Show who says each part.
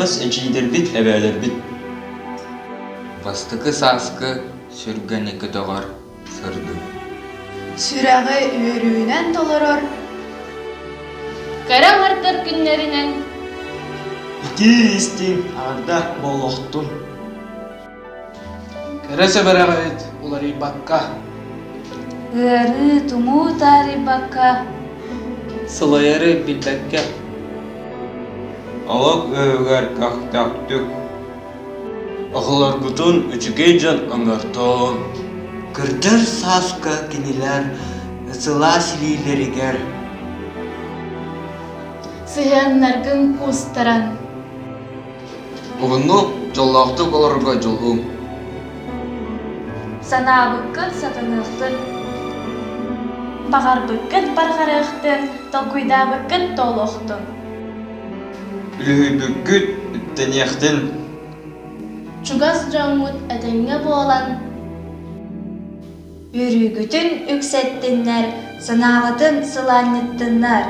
Speaker 1: Эйэҕэс эдьиийдэрбит, эбээлэрбит.
Speaker 2: Бастакы сааскы сүргэни көтөҕөр сырдык.
Speaker 3: Сүрэҕи үөрүүнэн толорор
Speaker 4: Кэрэ аҥардар күннэринэн
Speaker 1: Итии истиҥ аарда буолуохтун.
Speaker 5: Кэрэ сэбэрэҕит уларыйбакка
Speaker 6: Ыарыы тумуу таарыйбакка
Speaker 7: Сылайары билбэккэ
Speaker 2: Олох ыһыгар көхтөөхтүк
Speaker 1: Оҕолоргутун үчүгэй дьон оҥортоон.
Speaker 8: Кырдьар сааска кинилэр сылаас илиилэригэр
Speaker 4: Сыһыаннаргын куустаран
Speaker 2: Уһуннук, дьоллоохтук олорорго дьулуһуҥ.
Speaker 6: Санаабыккын сатаныахтын,
Speaker 4: Баҕарбыккын барҕарыахтын, толкуйдаабыккын туолуохтун.
Speaker 2: Үлүһүйбүккүт үптэниэхтин.
Speaker 4: Чугас дьоҥҥут этэҥҥэ буолан
Speaker 6: Үөрүүгүтүн үксэттиннэр, санааҕытын сылаанньыттыннар.